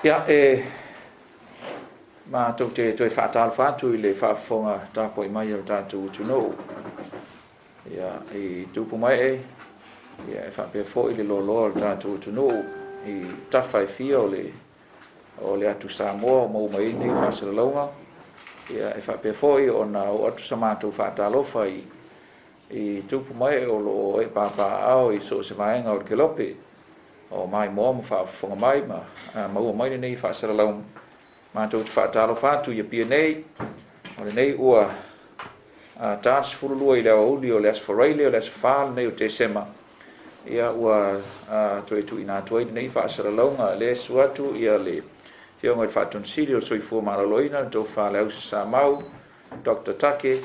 Ia, e matou te toe faatalofa atu i le faafofoga tapuai mai a le tatou atunuu, ia, i tupu ma ee, ia, e faapea foi le loaloa o le tatou atunuu i tafa e fia o le atu Samoa o maua mai ai nei faasalalauga. Ia, e faapea foi ona oo atu sa matou faatalofa i tupu ma ee o lo o e papaaao i so o se vaega o le kelope o maimoa ma faafofoga mai ma maua mai lenei faasalalau. Matou te faatalofa atu i Apia nei, o lenei ua ta 12 i le aoauli o le aso Faraile, o le aso 4 lenei o Tesema. Ia, ua toe tuuina atu ai lenei faasalalauga lea susu atu ia le Afioga i le Faatonu o le Soifua Maloloina, le Tofa Leausa Samau, Dr. Take.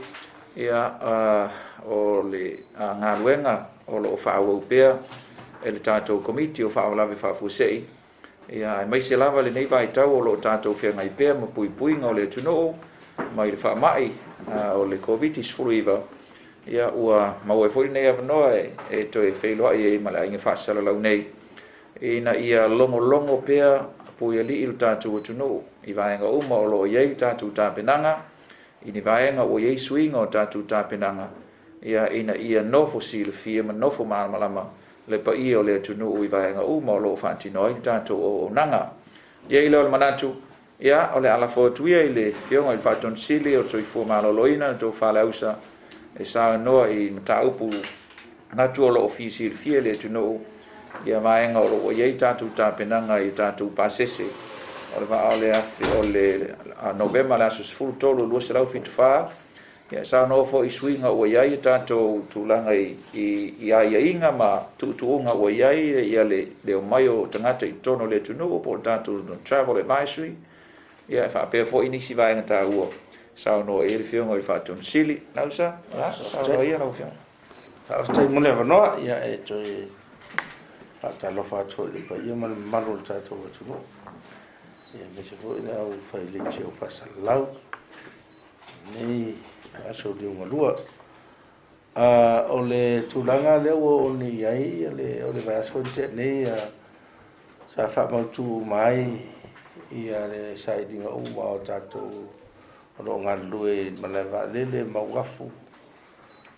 Ia, o le galuega o lo o faaauau pea e le tatou Komiti o Faalavelave Faafuasei, ia, aemaise lava lenei vaitau o lo o tatou feagai pea ma puipuiga o le atunuu mai le faamai o le Koviti-19. Ia, ua maua ai foi lenei avanoa e toe feiloai ai ma le aiga faasalalau nei, ina ia logologo pea puialii lo tatou atunuu i vaega uma o lo o i ai tatou tapenaga, i ni vaega ua i ai suiga o tatou tapenaga, ia, ina ia nofo silafia ma nofo malamalama le paia o le atunuu i vaega uma o lo o faatino ai le tatou auaunaga. I ai lea o le manatu, ia, o le a lafo atu ia i le Afioga i le Faatonu Sili o le Soifua Maloloina, le Tofa Leausa, e saunoa i mataupu manatu o lo o fia silafia le atunuu, ia vaega o lo o i ai tatou tapenaga i tatou pasese o le vaa o le Novema le aso 13 274. Ia, saunoa foi i suiga ua i ai tatou tulaga i aiaiga ma tuutuuga ua i ai ia le omai o tagata i totonu o le atunuu po o tatou travel advisory. Ia, e faapea foi nisi vaega taua saunoa i ai le Afioga i le Faatonu Sili. Lausa, ia, saunoa ia lau Afioga. Faafetai mo le avanoa. Ia, e toe faatalofa atu foi i le paia ma le mamalu o le tatou atunuu. Ia, aemaise foi le au faileiti au faasalalau nei aso liugalua. O le tulaga lea ua oo nei i ai o le vaiaso foi na tea nei, sa faamautu uma ai ia le sailiga uma o tatou o lo o galulue i malae vaalele ma uafu,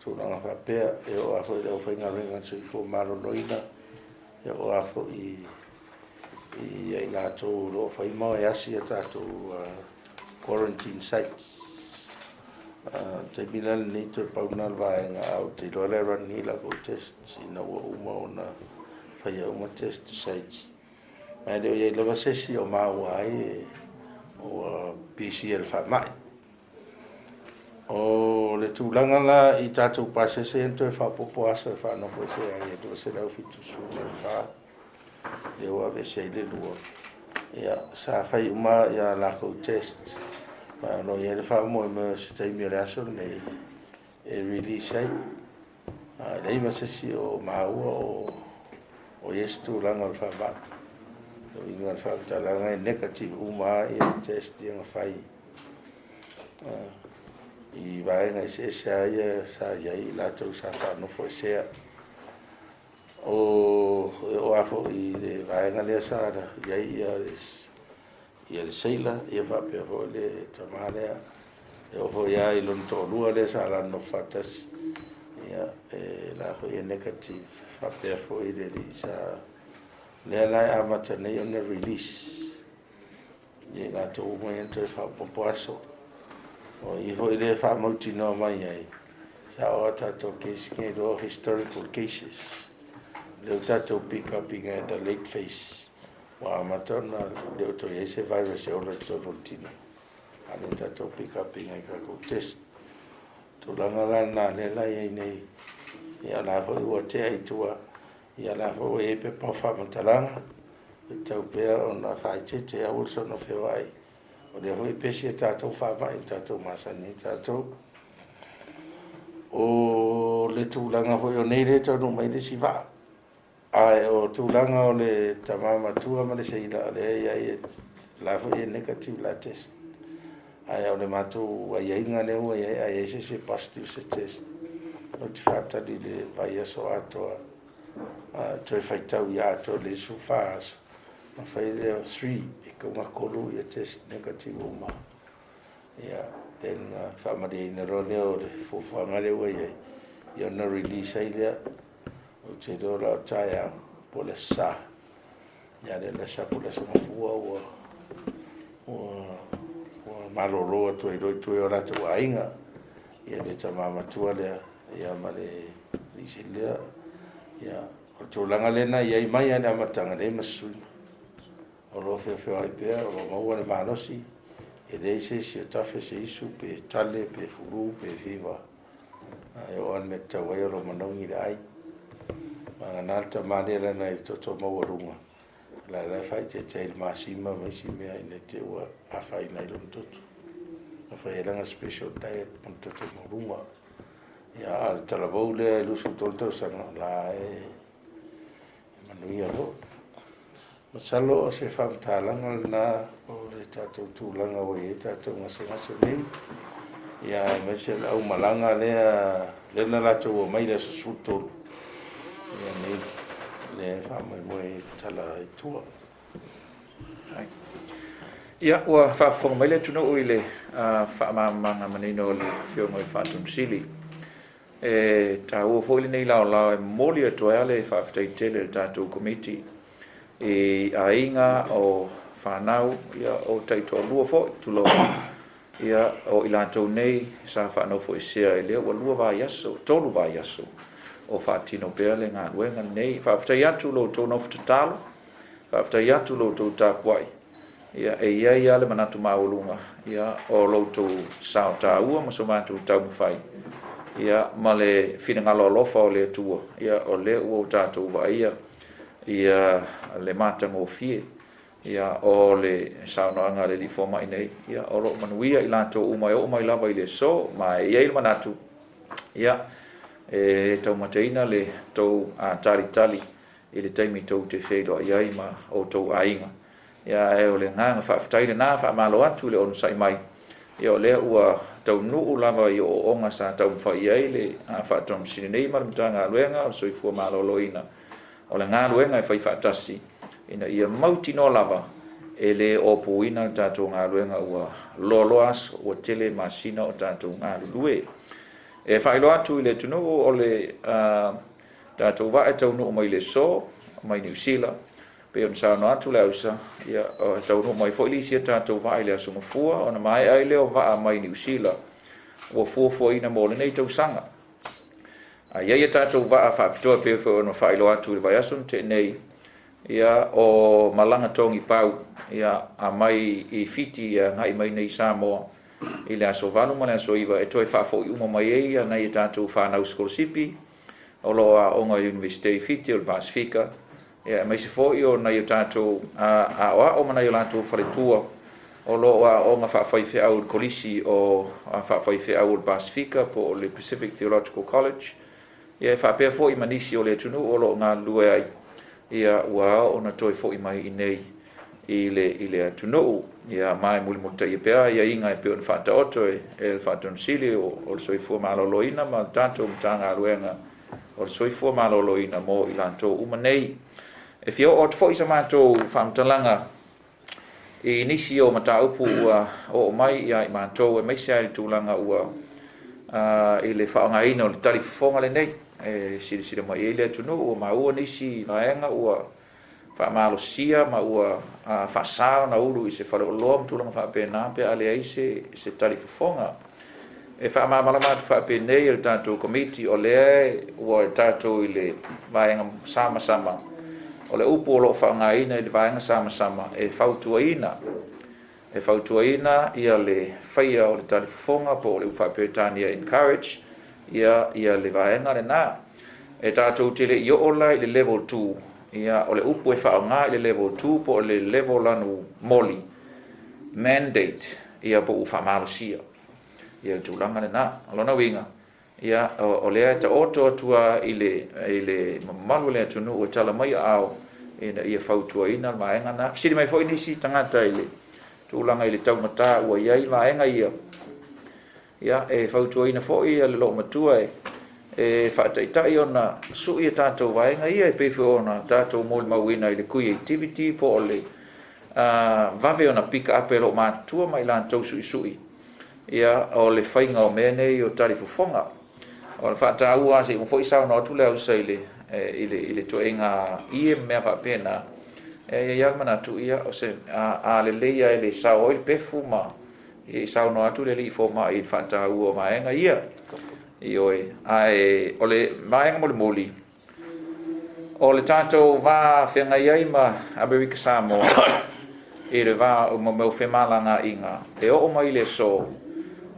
tulaga faapea, e oo lava foi i le aufaigaluega a le Soifua Maloloina, e oo lava foi ia i latou o lo o fai ma o e asi a tatou quarantine sites. Taimi la lenei, toe pau lena o le vaega, ae ou te iloa la e run nei latou tests ina ua uma ona faia uma test sites. Ma e le o i ai lava se isi o maua ai ua pisia i le faamai. O le tulaga la i tatou pasese, na toe faaopoopo aso e faanofo ese ai e 274, lea ua aveese ai le lua. Ia, sa fai uma ia latou test, ma o lo o i ai le faamoemoe o se taimi o le aso lenei e release ai. A leai ma se isi o maua o i ai se tulaga o le faamai. O uiga o le faamatalaga, e negative uma ia test ia na fai i vaega eseese a ia sa i ai i latou sa faanofo esea. O e oo lava foi i le vaega lea sa i ai ia le seila, ia faapea foi le tama lea, e oo foi lava i lona toalua lea sa nonofo faatasi, ia, e la foi e negative, faapea foi le alii sa lea la e amata nei ona release ia i latou uma ia na toe faaopoopo aso. O i foi lea e faamautinoa mai ai, sa o a tatou case nei loa historical cases lea ua tatou pick up ina at the late phase, ua amata ona le o toe i ai se virus e ola i totonu o le tino, a lea tatou pick up ina i tatou test. Tulaga la lena lea la i ai nei, ia la foi ua tea i tua, ia la foi ua i ai pepa o faamatalaga e tau pea ona faaeteete, aua le soona feoai. O lea foi e pesi a tatou faamai o tatou masani ai tatou. O le tulaga foi o nei lea e taunuu mai le isi vaa, ae o tulaga o le tama matua ma le seila lea e i ai la foi e negative la test, ae o le matou aiaiga lea ua i ai, a i ai se isi e positive se test, ou te faatali le vaiaso atoa, toe faitau ia atoa le 14 aso. Ona fai lea o 3, e taugatolu ia test negative uma. Ia, then faamalieina loa lea o le fuafuaga lea ua i ai, ia ona release ai lea. Ou te iloa la o taeao po o le Aso Sa. Ia lea le Aso Sa po o le Aso Gafua ua ua malolo atu ai loa i tua i o latou aiga. Ia le tama matua lea ia ma le alii sili lea. Ia, o le tulaga lea na i ai mai lava i le amataga, e leai ma se suiga. O lo o feofeoai pea, o lo o maua le malosi, e leai se isi o tafe se isu pe tale pe fulu pe fiva. E oo lava i le mea e tatau ai o lo o manauni le ai. Vagana le tama lea leaga e toto maualuga, o la e faaeteete ai i le masima ma isi mea ina ne i te i ua afaina ai lona toto. Na fai ai lana special diet mo le toto maualuga. Ia, a o le talavou lea e 23 tausaga, o la e manuia foi. Masalo o se faamatalaga lena o le tatou tulaga ua i ai tatou gasegase nei, ia aemaise le aumalaga lea lea na latou omai i le aso 13, ia nei lea e faamoemoe e tatala ai tua. Ia, ua faafofoga mai le atunuu i le faamalamalamaga manino o le Afioga i le Faatonu Sili. E taua foi lenei laolao e momoli atu ai le faafetai tele i le tatou Komiti i aiga o fanau, ia, o taitoalua foi, tulou, ia, o i latou nei sa faanofoesea i lea ua 2 vaiaso, 3 vaiaso o faatino pea le galuega lenei. Faafetai atu lo outou nofo tatalo, faafetai atu lo outou tapuai, ia, e i ai lava le manatu maualuga, ia, o lo outou sao taua ma so matou taumafai, ia, ma le finagalo alofa o le Atua, ia, o lea ua tatou vaaia ia le matagofie, ia, o le saunoaga a le Alii Fomai nei, ia, o lo o manuia i latou uma e oo mai lava i le aso, ma e i ai le manatu, ia, e taumateina le tou talitali i le taimi tou te feiloai ai ma outou aiga. Ia, ae o le agaga faafetai lena, faamalo atu i le onosai mai, ia, o lea ua taunuu lava i ooooga sa taumafai i ai le Faatonu nei ma le Matagaluega o le Soifua Maloloina, o le galuega e fai faatasi ina ia mautinoa lava e le opuina le tatou galuega ua loaloa aso, ua tele masina o tatou galulue. E faailoa atu i le atunuu o le tatou vaa e taunuu mai le aso mai Niu Sila, pei ona saunoa atu le ausa, ia, taunuu mai foi le isi a tatou vaa i le aso Gafua, ona maea ai lea o vaa mai Niu Sila ua fuafuaina mo lenei tausaga. A i ai a tatou vaa faapitoa pei foi ona faailoa atu i le vaiaso na tea nei, ia, o malaga togi pau, ia, a mai i Fiti ia agai mai nei i Samoa i le aso 8 ma le aso 9, e toe faafoi uma mai ai ia nai a tatou fanau sikolasipi o lo o aoga i le Iunivesite i Fiti o le Pasifika, ia, aemaise foi o nai o tatou aoao ma nai o latou faletua o lo o aoga faafaifeau i le Kolisi o Faafaifeau o le Pasifika po o le Pacific Theological College, ia, e faapea foi ma nisi o le atunuu o lo o galulue ai, ia, ua ao ona toe foi mai i nei i le atunuu. Ia, ma e mulimulitaia pea aiaiga e pei ona faataoto e le Faatonu Sili o le Soifua Maloloina ma le tatou Matagaluega o le Soifua Maloloina mo i latou uma nei. E fia oo atu foi sa matou faamatalaga i nisi o mataupu ua oo mai ia i matou, aemaise ai le tulaga ua i le faaaogaina o le talifofoga lenei. E silasila mai ai le atunuu, ua maua nisi vaega ua faamalosia ma ua faasa ona ulu i se faleoloa ma tulaga faapena pe a leai se talifofoga. E faamalamalama atu faapenei e le tatou Komiti, o lea ua tatou i le vaega samasama, o le upu o lo o faaaogaina i le vaega samasama e fautuaina. E fautuaina ia le faia o le talifofoga po o le upu faa-Peretania encourage ia le vaega lena. E tatou te le i oo la i le level 2, ia, o le upu e faaaoga i le level 2 po o le level lanu moli, mandate, ia, po ua faamalosia ia le tulaga lena. O lona uiga, ia, o lea e taoto atu lava i le mamalu o le atunuu e tala mai aao ina ia fautuaina le vaega lena. Fesili mai foi nisi tagata i le tulaga i le taugata ua i ai vaega ia, ia, e fautuaina foi le loomatua e faataitai ona sui e tatou vaega ia e pei foi ona tatou molimauina i le creativity po o le vave ona pick up e loomatutua ma i latou suisui ia o le faiga o mea nei o talifofoga. O le faataua se i foi saunoa atu le ausa i le ituaiga ie ma mea faapena, e i ai lava le manatu ia o se a lelei lava e le sao ai le pefu ma i saunoa atu le alii fomai i le faataua o vaega ia. Ioe, ae o le vaega mulimuli, o le tatou va feagai ai ma Amerika Samoa i le va o mea o femalagaaiga, e oo mai i le aso,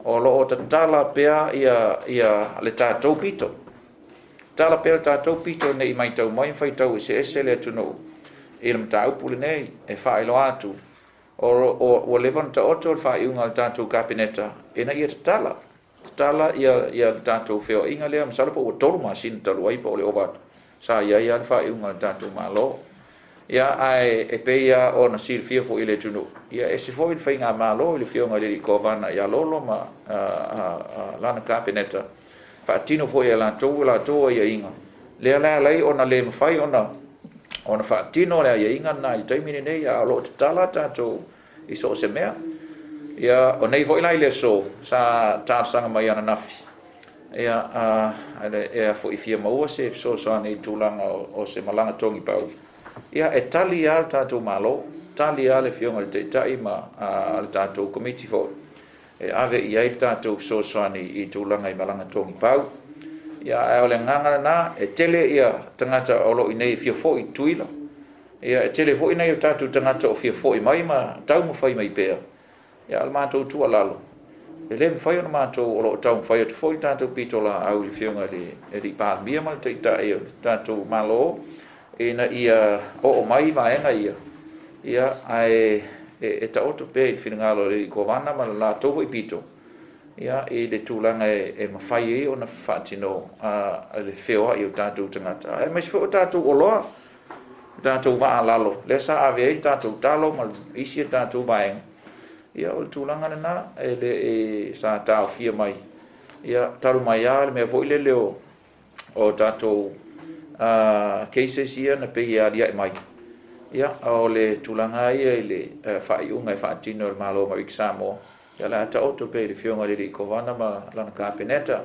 o lo o tatala pea ia le tatou pito. Tatala pea le tatou pito ne i matau mai ma faitau eseese le atunuu i le mataupu lenei e faailoa atu. Ua leva ona taoto le faaiuga a le tatou Kapeneta ina ia tatala. Tatala ia le tatou feoaiga lea, masalo po ua 3 masina talu ai po o le ova atu, sa i ai lava le faaiuga a le tatou Malo. Ia, ae e pei lava ona silafia foi i le atunuu, ia e ese foi le faigamalo i le afioga i le alii Kovana ia Lolo ma lana Kapeneta, faatino foi e latou aiaiga, lea la e ala ai ona le mafai ona faatino le aiaiga lena i le taimi lenei, a o lo o tatala tatou i so o se mea. Ia, o nei foi la i le aso, sa talosaga mai ananafi, ia, e foi fia maua se fesoasoani i tulaga o se malaga togipau. Ia, e tali lava le tatou Malo, tali lava le afioga i le Taitai ma le tatou Komiti foi, e ave i ai le tatou fesoasoani i tulaga i malaga togipau. Ia, ae o le agaga lena, e tele ia tagata o lo o i inei e fia foi i Tutuila. Ia, e tele foi nai o tatou tagata o fia foi mai ma taumafai mai pea. Ia, o le matou tuualalo, e le mafai ona matou o lo o taumafai atu foi le tatou pitolaau i le afioga i le alii Palemia ma le Taitai o le tatou Malo, ina ia oo mai vaega ia, ia, ae e taoto pea i le finagalo o le alii Kovana ma le latou foi pito, ia, i le tulaga e mafai ai ona faatino le feoai o tatou tagata, aemaise foi o tatou oloa, tatou vaalalo, lea sa ave ai tatou talo ma isi o tatou vaega. Ia, o le tulaga lena, e le sa taofia mai. Ia, talu mai lava le mea foi lele o tatou cases ia na pei e aliae mai. Ia, o le tulaga ia i le faaiuga e faatino e le Malo o Amerika Samoa, ia le a taoto pea i le afioga i le alii Kovana ma lana Kapeneta.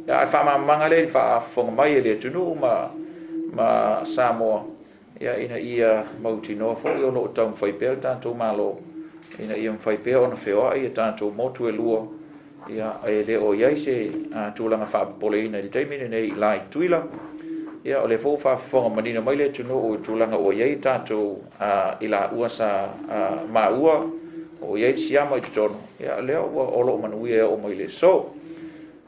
Ia, ae faamalamalamaga lea i le faafofoga mai e le atunuu ma Samoa, ia, ina ia mautinoa foi o lo o taumafai pea le tatou Malo, ina ia mafai pea ona feoai ia tatou motu e lua, ia, e le o i ai se tulaga faapopoleina i le taimi lenei i la i Tutuila. Ia, o lea foi ua faafofoga manino mai le atunuu i tulaga ua i ai tatou i laua sa maua, o i ai le siama i totonu, ia, lea ua o lo o manuia e oo mai le aso.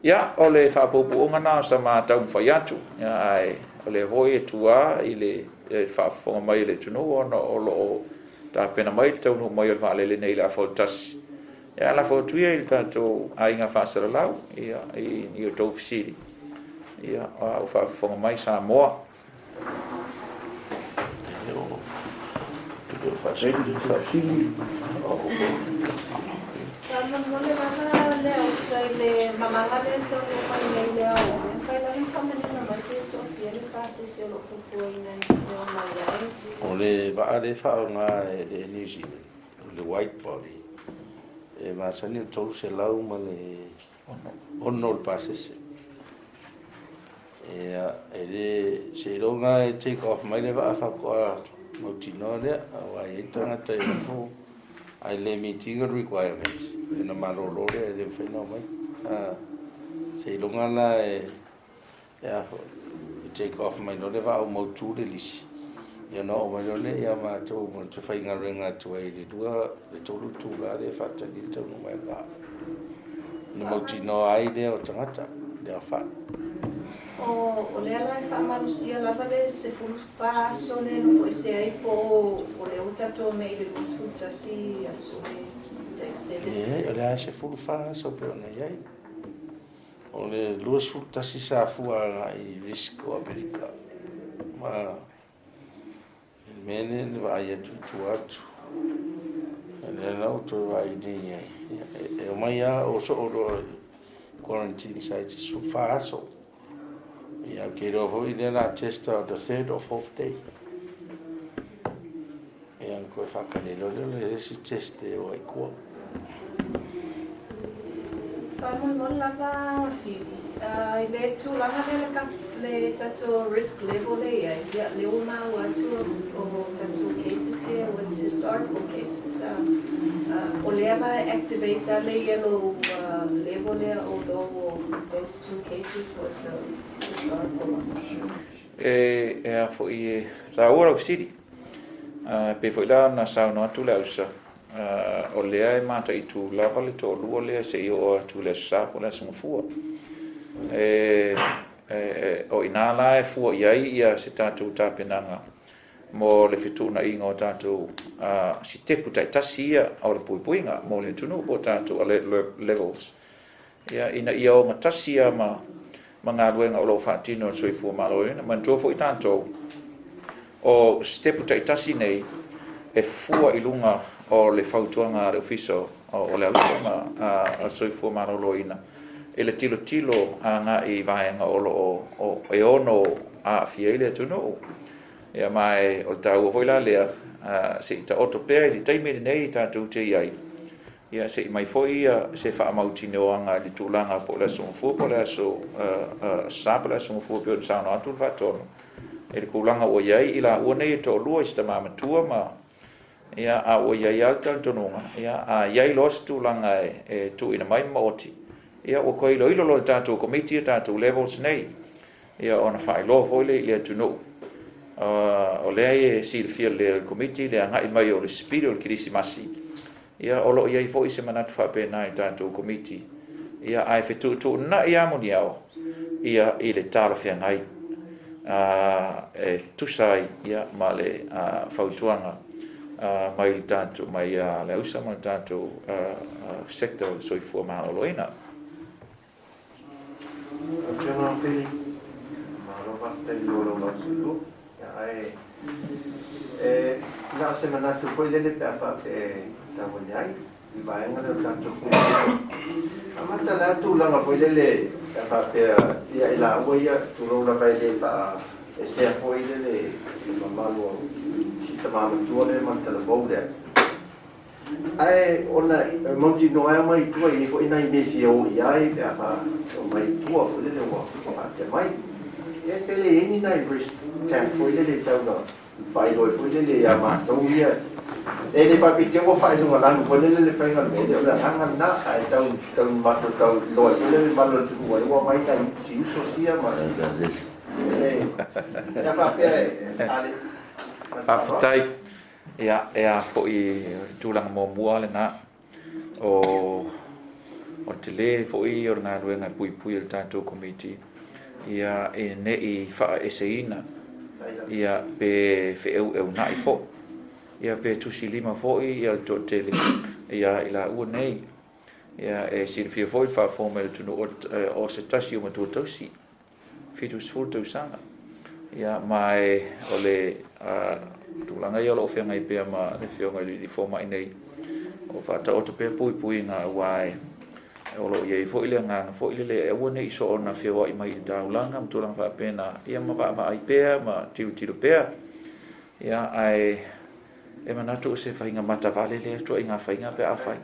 Ia, o le faapuupuuga na o sa taumafai atu, ia, ae o lea foi e tua i le faafofoga mai e le atunuu ona o lo o tapena mai le taunuu mai o le vaalele nei i le afa o le 1. Ia, lafo atu ia i le tatou aiga faasalalau, ia, i o tou fesili, ia, o faafofoga mai Samoa. Faamolemole lava le ausa i le malaga lea e taunuu mai nei i le aoga, e mafai lava ona faamanino mai pe toafia le pasese o lo o fuafuaina e o mai ai. O le vaa lea e faaaoga e le New Zealand, o le white body, e masani o le 306 le pasese. Ia, e le seiloga e take off mai le vaa faatoa mautinoa lea, aua e i ai tagata i fafo ae le meet ina le requirements, ona malolo lea e le mafai ona omai. Seiloga la e take off mai loa le vaa ua mautu le lisi, ia ona oo mai loa lea ia matou ma te faigaluega atu ai i le 2 le 3 itula lea e faatali le taunuu mai o le vaa. Ona mautinoa ai lea o tagata le aofai. O lea la e faamalusia lava le 14 aso le nofoese ai po o lea ua tatou omai i le 21 aso le extended. Leai, o le a 14 aso pei ona i ai. O le 21 sa fua agai i risk o Amerika. Ma le mea lea na vaai atu i tua atu. O lea la ua toe vaai nei ai. E omai lava o soo loa i quarantine sites 14 aso. Ia, ou te iloa foi lea o le a test on the third or fourth day. Ia, ona toe faatali loa lea o le isi test e o ai i tua. Faamolemole lava Fili, i le tulaga lea le le tatou risk level lea e i ai, ia lea ua maua atu o tatou cases ia was historical cases. O lea la e activate a le yellow level lea although those two cases was historical one. E a foi e taua lau fesili. E pei foi la ona saunoa atu le ausa, o lea e mataitu lava le toalua lea seia oo atu i le Aso Sa po o le Aso Gafua. E, e, o i inā la e fua i ai ia se tatou tapenaga mo le fetuunaiga o tatou sitepu taitasi ia o le puipuiga mo le atunuu po o tatou alert levels, ia, ina ia ogatasi ia ma ma galuega o lo o faatino e le Soifua Maloloina. Manatua foi tatou, o sitepu taitasi nei e fua i luga o le fautuaga a le Ofisa o le Alofa ma le Soifua Maloloina i le tilotilo agai i vaega o lo o e ono aafia ai le atunuu. Ia, ma o le taua foi la lea, se i taoto pea i le taimi lenei tatou te i ai, ia se i mai foi se faamautinoaga i le tulaga po o le Aso Gafua po o le Aso Sa po o le Aso Gafua pei ona saunoa atu le Faatonu i le tulaga ua i ai i laua nei e toalua i si tama matua ma ia, a ua i ai lava le talitonuga, ia, a i ai loa se tulaga e tuuina mai maoti, ia ua toe iloilo loa e le tatou Komiti ia tatou levels nei, ia ona faailoa foi lea i le atunuu. O lea e silafia lelei e le Komiti le agai mai o le sipili o le Kerisimasi, ia o lo o i ai foi se manatu faapena i tatou Komiti, ia ae fetuutuunai lava muniao ia i le talafeagai e tusa ai ia ma le fautuaga mai le tatou mai le ausa ma le tatou sector o le soifua maloloina. Afioga Fili, malo faafetai i lou laulau Ia, ae e na o se manatu foi lele pe a faapea e tau ane ai i vaega lea o tatou puipuiga. Amata le a tulaga foi lele pe a faapea ia i laua ia, tulou lava e le faaesea foi lele le mamalu o si tama matua lea ma le talavou lea. Ae ona e mautinoa e omai i tua, e i ai foi nai mea e fia o i ai pe a omai i tua foi lele ua faatea mai. Ia pe le i ai ni nai risk tag foi lele e tau na faailoa ai foi lele ia matou ia. E le faapea ua faailoga lanu foi lele le faiga o le mea lea, o le agaga lena, ae tau tau matou tau iloa ai foi lele le malu o le atunuu ai ua omai nai si uso sia ma si e a faapea e a le Faafetai. Ia, e a foi tulaga muamua lena o o le tele foi o le galuega e puipui e le tatou Komiti, ia e ne i faaeseina, ia pe feeueunai foi, ia pe tusilima foi ia le toatele ia i laua nei. Ia e silafia foi le faafofoga mai a le atunuu o se tasi o matua tausi 70 tausaga. Ia, ma e, o le tulaga ia o lo o feagai pea ma le Afioga i le Alii Fomai nei, o faataoto pea puipuiga aua e o lo o i ai foi le agaga foi lele e aua ne i soona feoai mai i le taulaga ma tulaga faapena, ia ma vaavaai pea ma tilotilo pea. Ia, ae e manatu o se faiga matavale lea ituaiga faiga pe afai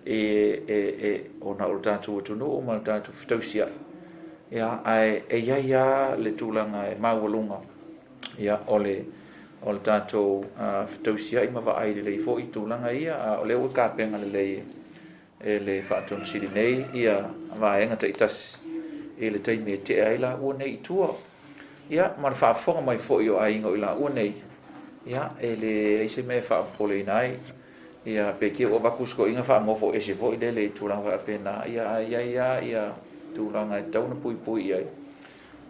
e, e, e, ona o le tatou atunuu ma le tatou fetausiai, ia, ae e i ai lava le tulaga e maualuga, ia, o le, o le tatou fetausiai ma vaai lelei foi i tulaga ia, a o lea ua tapena lelei e, e le Faatonu Sili nei ia vaega taitasi i le taimi e tea ai laua nei i tua. Ia, ma le faafofoga mai foi o aiga o i laua nei, ia, e leai se mea e faapopoleina ai. Ia, pe te i ua avatu se toeaina faanofo ese foi lele i tulaga faapena, ia, ae i ai lava ia tulaga e tatau ona puipui i ai.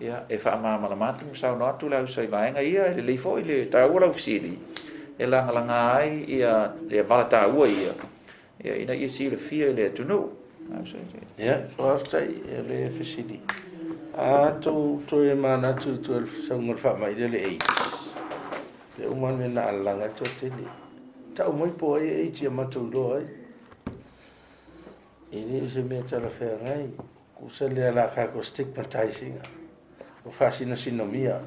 Ia, e faamalamalama atu ma saunoa atu le ausa i vaega ia, e lelei foi le taua lau fesili e lagalaga ai ia ia vala taua ia, ia ina ia silafia e le atunuu. Ia, faafetai i le fesili. A tou toe manatu i toe sauga o le faamai lea o le AIDS, le uma le mea na alalaga ai le toatele. Tau mai po o ai e AIDS ia matou iloa ai. E le o se mea talafeagai. Kusa lea la tatou stigmatize ina. Ua faasinosinomia.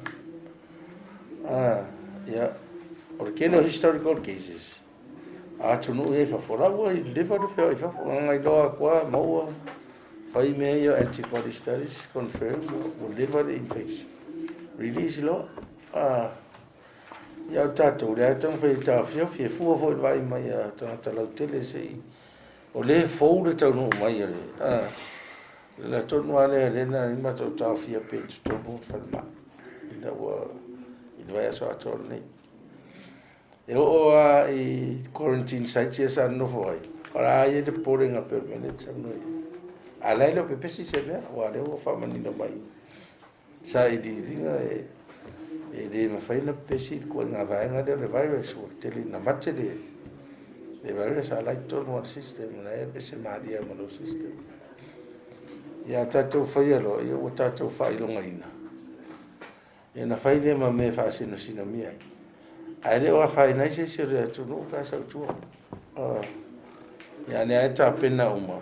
Ia, o le tele o historical cases a atunuu ia i fafo, la ua leva ona feoai i fafo, na iloa atu lava maua, fai mea ia antibody studies, confirm ua leva le infection, release loa. Ia o tatou, lea e taumafai e taofiofi, e fua foi i le vaai mai a tagata lautele se i, o lea e fou le taunuu mai o le, le ala tonu lava lea lea na matou taofia pea i totonu o le falemai ina ua i le vaiaso atoa lenei. E oo lava i quarantine sites ia sa nonofo ai, o la e i ai le popolega pei o le mea lea e te saunoa i ai. A o la e le o pepesi se mea, aua o lea ua faamanino mai sailiiliga e le mafai ona pepesi le ituaiga vaega lea o le virus, ua tele ina mate le virus, a o la e i totonu lava o le system, o la e pese malie lava ma lou system. Ia a tatou faia loa, ia ua tatou faailogaina, ia ona fai lea ma mea e faasinosinomia ai. Ae le o afaina ai se isi o le atunuu pe a sau i tua. Ia o lea e tapena uma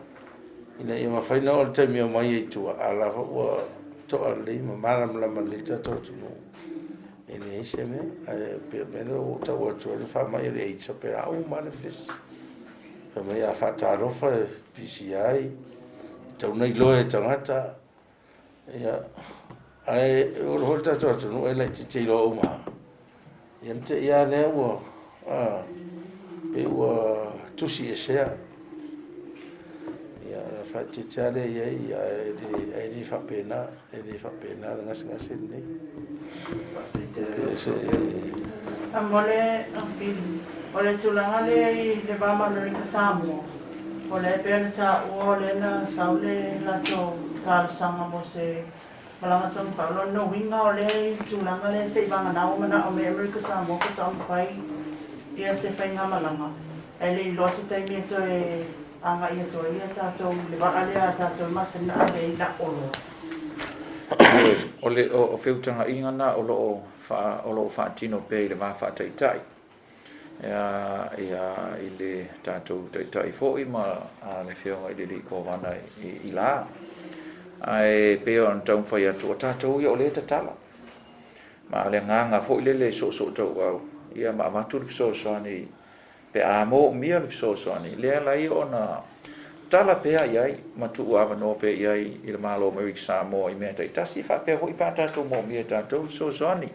ina ia mafai ona oo i le taimi e omai ai i tua, a o la foi ua to'a lelei ma malamalama lelei le tatou atunuu e leai se mea. Ae pei o le mea lea ua ou tau atu ai, o le faamai o le AIDS, e faapena uma lava le pepesi. Fai mai a faatalofa e pisi ai, e tatau ona iloa e tagata. Ia, ae o le foi le tatou atunuu e laitiiti e iloa uma lava. Ia na te i lava lea ua, pei ua tusiesea. Ia ona faaeteete lava lea i ai, ae le faapena, e le faapena le gasegase lenei. Mo le o le tulaga lea i le va ma Amerika Samoa, o lea e pei ona taua o lea na sau le latou talosaga mo se malaga taumafai. O lona uiga o lea i le tulaga lea se i vagana ua manao mai Amerika Samoa faatoa mafai ia se faigamalaga, ae le i iloa se taimi e toe agai atu ai ia tatou le vaa lea a tatou e masani ona ave ai na oloa. O le o feutagaiga na o lo o faatino pea i le va faataitai ia i le tatou taitai foi ma le afioga i le alii Kovana i la. Ae pei ona taumafai atu, o tatou ia o lea e tatala. Ma o le agaga foi lele e soosoo tauau, ia ma avatu le fesoasoani pe a moomia le fesoasoani, lea la ia ona tala pea i ai ma tuu avanoa pea i ai i le Malo o Amerika Samoa i mea taitasi, faapea foi pe a tatou moomia e tatou le fesoasoani.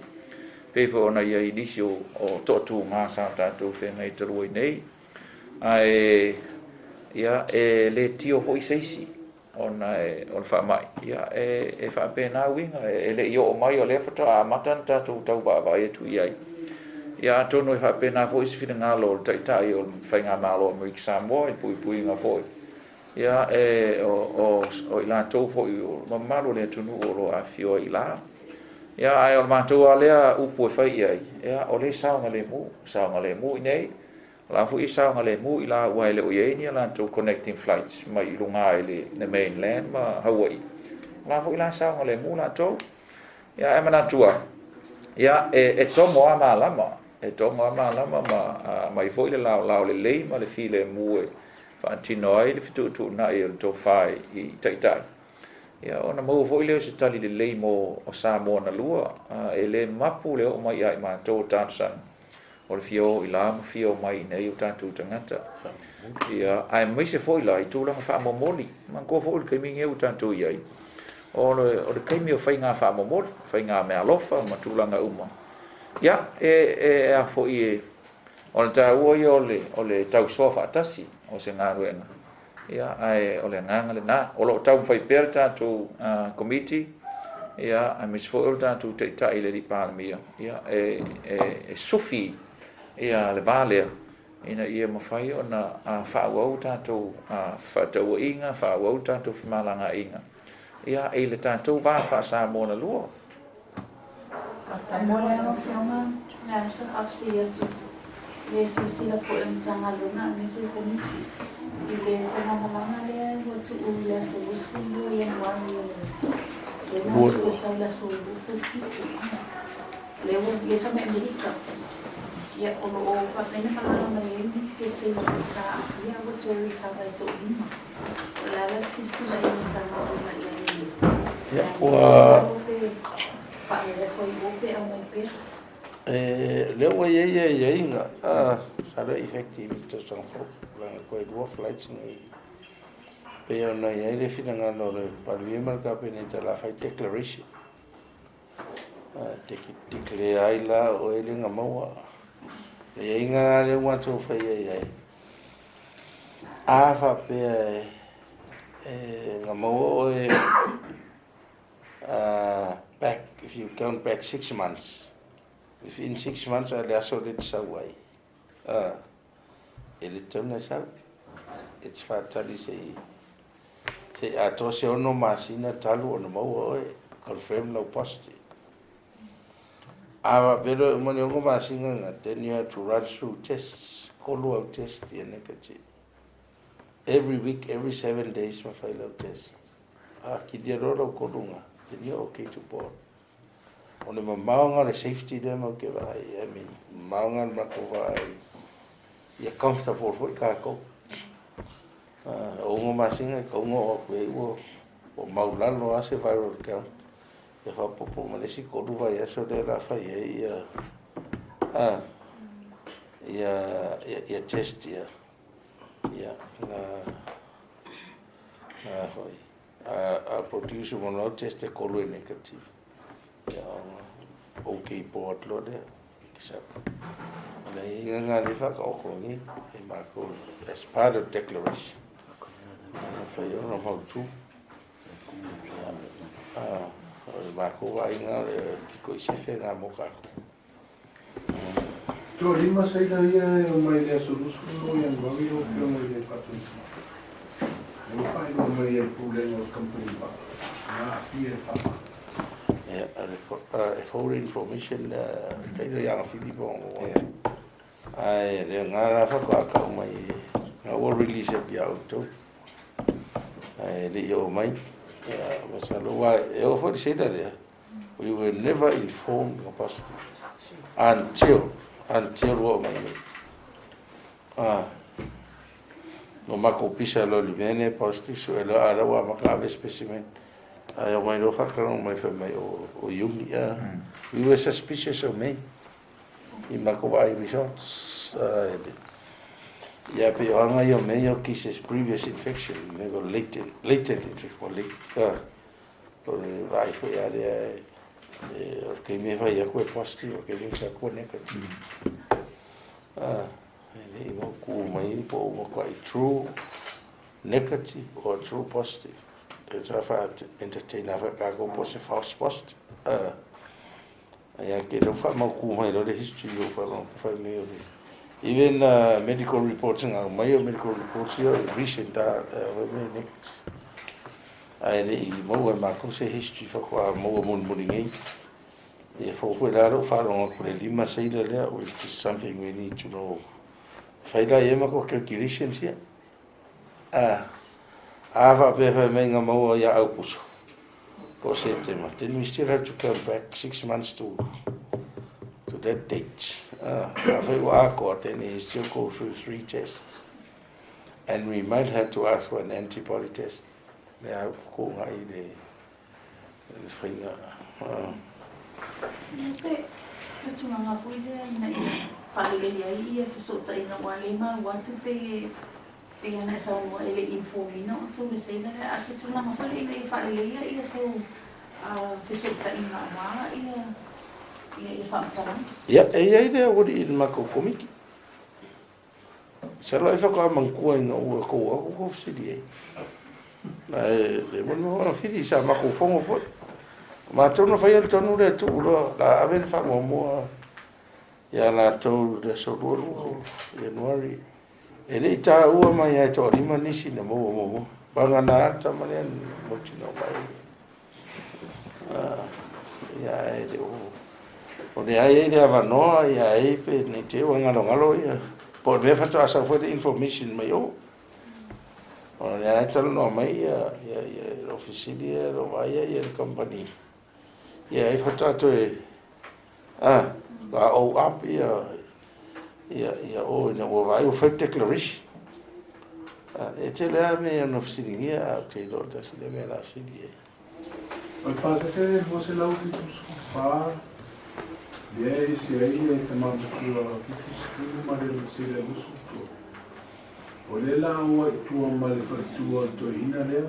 Pei foi ona i ai nisi o toatuga sa tatou feagai talu ai nei. Ae ia e le tio foi se isi ona o le faamai, ia e faapena uiga, e le i oo mai o lea faatoa amata ona tatou tau vaavaai atu i ai. Ia atonu e faapena foi se finagalo o le taitai o le faigamalo o Amerika Samoa i puipuiga foi. Ia e o i latou foi o mamalu o le atunuu o lo o afifio ai i la. Ia ae o le matou lava lea upu e fai i ai, ia o lea e saogalemu, saogalemu i inei, o la foi e saogalemu i la aua e le o i ai ni a latou connecting flights mai i luga i le mainland ma Hawaii. O la foi la saogalemu latou. Ia ae manatua, ia e tomo lava malama, e tomo lava malama ma aumai foi le laolao lelei ma le filemu e faatino ai le fetuutuunai o le tofa i taitai. Ia ona maua foi lea o se tali lelei mo Samoa na lua, e le mapu le oo mai ia i matou o talosaga, o le fia o i la ma fia omai i nei o tatou tagata. Ia, aemaise foi la i tulaga faamomoli. Manatua foi o le taimi lenei ua tatou i ai, o le taimi o faiga faamomoli, faiga meaalofa ma tulaga uma. Ia, e a foi o le taua ia o le tausoa faatasi o se galuega. Ia, ae o le agaga lena. O lo o taumafai pea le tatou komiti, ia, aemaise foi o le tatou taitai i le alii Palemia, ia, e sufi ia le va lea, ina ia mafai ona faaauau tatou fefaatauaiga, faaauau tatou femalagaaiga, ia, i le tatou va faa-Samoa na lua. Mo le Afioga, na sa faafesili atu le silasila foi o le Matagaluega aemaise le Komiti i le faigamalaga lea ua tuu i le aso 22 Ianuari lea na tuu e sau i le aso 27 lea ua lea sa mai Amerika. Ia o lo o faapena malaga mai ai nisi o seila foi sa aafia ua toe recover e toalima. O le a la le silasila i le Matagaluega i ai? Ia, ua faalelefo i o pe aumai pea. E lea ua i ai aiaiga, sa le effective i le tausaga fou, leaga toe lua flights nei. Pei ona i ai le finagalo o le Palemia ma le Kapeneta o le a fai declaration. Declare ai la oe le na maua. Le aiaiga la lea ua matou faia i ai, a faapea e na maua oe back, if you count back 6 months, within 6 months a le aso le te sau ai, e le tatau ona sau. E te faatali se i atoa se 6 masina talu ona maua oe, confirm lau positive. A faapea loa e uma le 6 masina na, then you have to run through tests, tolu au test ia negative. Every week, every 7 days ma fai lau test. A kilia loa lau koluga, then you're okay to board. O le mamaoga o le safety lea mau ke vaai, I mean, mamaoga le matou vaai, ia comfortable foi tatou. 6 masina e kauga o atu ai ua maulalo lava se viral count. E faaopoopo ma le isi 3 vaiaso lea o le a fai ai ia test ia na foi. A produce uma loa test e tolu e negative. Ia ona okay board loa lea. O le aiaiga lena lea e faataoto nei e matou as part of declaration. Fai ona mautu. O le matou vaaiga o le pito i sefe lena mo tatou. Toalima sailor ia e omai le aso 22 Ianuari lau Afioga i le Faatonuga. Lea ua faailoa mai e le Pulega o le Kamupani Vaa, na aafia i le faamai. Ia, e fou le information lea tailo ia Filipo o ai le ngā la faatoa tau mai na ua release atu ia outou. Ae le i oo mai. Ia, masalo ua e oo foi le sailor lea. We were never informed of positive until ua oo mai nei. No makou pisa loa i le mea lea positive sue loa a la ua amata ave specimen. Ae o mai loa faataloga mai fai mai o Iuni. We were suspicious of May. I makou vaai results. Ia pe o anga ia mea o cases previous infection, me o latent infection, o late, o le vaai foi a lea e o le taimi e fai aku e positive, o le taimi e fai aku e negative. E le i mau ku mai po o matuai true negative or true positive. E sa fa entertain a fa kākou po se false positive. Ia ke leo wha mai lo le history o wha longa whai me o le. Even medical reports ngā mai o medical reports ia recent a me negative. Ai le i maua e mākou se history whakoa maua moni moni nei. E fou foi la lou whalonga ko le lima sailor lea, which is something we need to know. Whai la e mako calculations ia. A wha pe whai mai ngā maua ia Aukuso. Po Setema. Then we still have to come back 6 months to that date. A whai ua akoa, then he still go through three tests. And we might have to ask for an antibody test. Me au ko ngā i le whainga. Ia se tutulanga foi lea ina ia faalelei ai ia fesootaiga ua le maua atu pe ana e saunoa e le inform ina outou le sailor lea a se tulaga foi lea ina ia faaleleia ia tou fesootaiga aua ia faamatalaga. Ia, e iai lea ua i le matou komiti. Sa loa e whakawa mangkua ina ua kou aku kou fesili ai. Ae le moni mo fili sa makou fogo foi. Matou na faia le tonu lea tuu loa la ave le faamuamua ia latou le aso 22 Ianuari. E le i taua mai ai toalima nisi na maua muamua. Pagana a le tama lea mautinoa mai. Ia e le o le ai ai le avanoa ia ai pe nei te ua ngalongalo ia. Po o le mea faatoa sau foi le information mai o. O le ai talanoa mai ia le ofisili ia lo vaia ia le company. Ia ai faatoa toe a o up ia o ina ua vaai ua fai declaration. E tele lava mea ia na fesiligia a ou te iloa tasi le mea la fesili ai. O le pasese le 274, lea e ese ai le tama matua 70 ma le seila 23. O lea la ua i tua ma le faletua o le toeaina lea,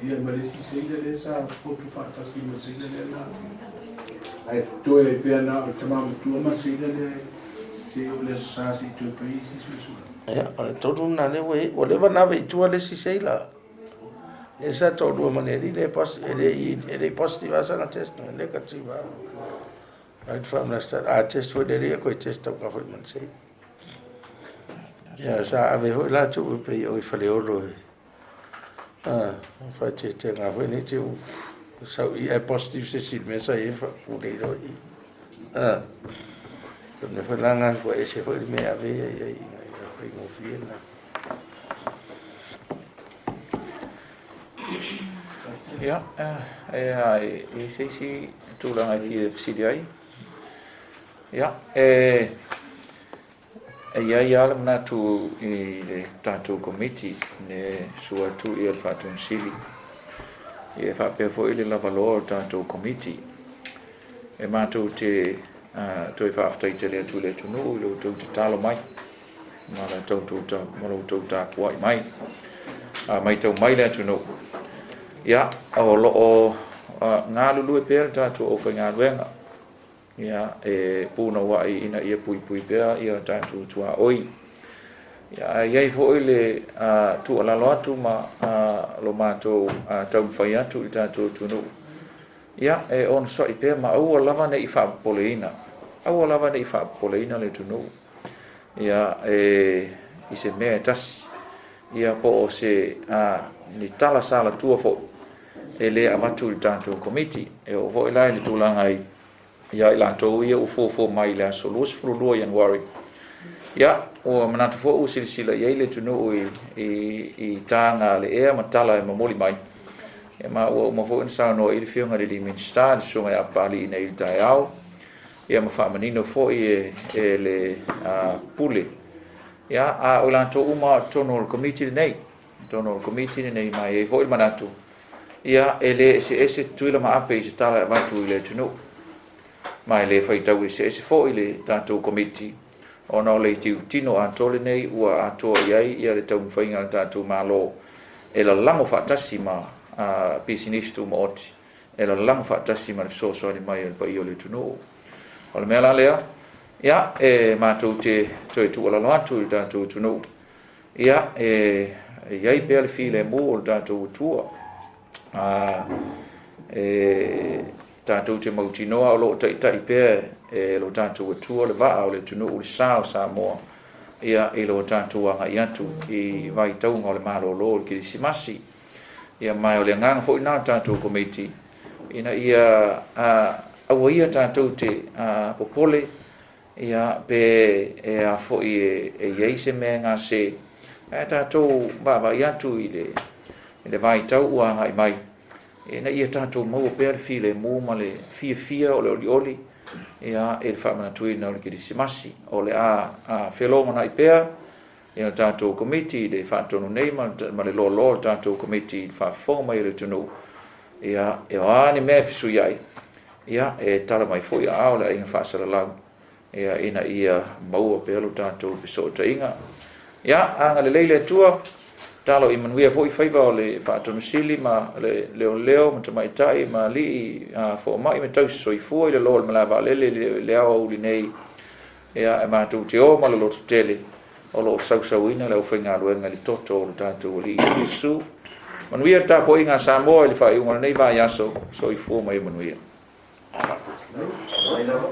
ia ma le isi seila lea sa potu faatasi ma seila lea na afio. Ae totoe ai pea na o le tama matua ma seila lea seia oo i le Aso Sa se i toe fai isi suesuega. Ia, o le tonu lena lea ua i ai. Ua leva ona ave i tua le isi seila. Lea sa toalua ma le alii lea e le i positive lava sana test, na negative lava. Right from the start. A test foi le alii, koe test tauka foi ma le seila. Ia, sa ave foi la tuu pei o i Faleolo e faateteaga foi nei te u sau i ae positive se isi i le mea sa i ai faapulei loa i. O le mea foi la lena ua ese foi le mea e ave ai i ai ina ia faigofie na. Ia, e i ai se isi tulaga e fia fesili ai? Ia, e E i ai lava le manatu i le tatou Komiti le sua atu ia le Faatonu Sili e faapea foi le lavaloa o le tatou Komiti. E matou te toe faafetai tele atu i le atunuu i lo outou tatalo mai ma lo outou tapuai mai. A matau mai le atunuu, ia, o lo o galulue pea le tatou aufaigaluega Ia, e punouai ina ia puipui pea ia tatou tuaoi. Ia, ae i ai foi le tuualalo atu ma lo matou taumafai atu i le tatou atunuu, ia, e onosai pea ma aua lava ne i faapopoleina, aua lava ne i faapopoleina le atunuu, ia, e, i se mea e tasi, ia, po o se, ni tala salatua foi e le avatu i le tatou Komiti. E oo foi la i le tulaga i ia i latou ia ua fuafua mai i le aso 22 Ianuari, ia, ua manatu foi ua silasila i ai le atunuu i taga a le ea ma tala e momoli mai, ia ma ua uma foi ona saunoa i ai le Afioga i le Minisita, le Susuga ia Papalii nei i le taeao, ia ma faamanino foi e le Pule. Ia, a o i latou uma o totonu o le Komiti lenei, totonu o le Komiti lenei, ma e i ai foi le manatu, ia, e le eseese Tutuila ma Ape i se tala e avatu i le atunuu. Ma e le faitau eseese foi le tatou Komiti, ona o le itutino atoa lenei ua atoa i ai ia le taumafaiga a le tatou Malo e lalago faatasi ma pisinisi tumaoti, e lalago faatasi ma le fesoasoani mai a le paia o le atunuu. O le mea la lea, ia, e matou te toe tuualalo atu i le tatou atunuu, Ia, e i ai pea le filemu o le tatou Atua. E tatou te mautinoa o lo o taitai pea e lo tatou Atua le vaa o le atunuu, le sa o Samoa, ia, i lo tatou agai atu i vaitauga o le malolo o le Kerisimasi. Ia, ma o le agaga foi lena o le tatou Komiti, ina ia aua ia tatou te popole, Ia, pe e a foi e i ai se mea e gase, ae tatou vaavaai atu i le, i le vaitau ua agai mai, ina ia tatou maua pea le filemu ma le fiafia o le olioli, ia, i le faamanatuina o le Kerisimasi. O le a felogonai pea ia le tatou Komiti i le faatonu nei ma le loaloa o le tatou Komiti i le faafofoga mai o le atunuu, ia, e o a ni mea e fesuiai, ia, e tala mai foi aao le aiga faasalalau, ia, ina ia maua pea lo tatou fesootaiga. Ia, agalelei le Atua, talo i manuia foi faiva o le Faatonusili ma le leoleo ma tamaitai ma alii foomai ma tausi soifua i le loa o le malae vaalele i le aoauli nei, ia, e matou te o ma le lototele o lo o sausauina le aufaigaluega i le toto o lo tatou Alii Iesu. Manuia le tapuaiga a Samoa i le faaiuga o lenei vaiaso. Soifua ma ia manuia. Mai lava.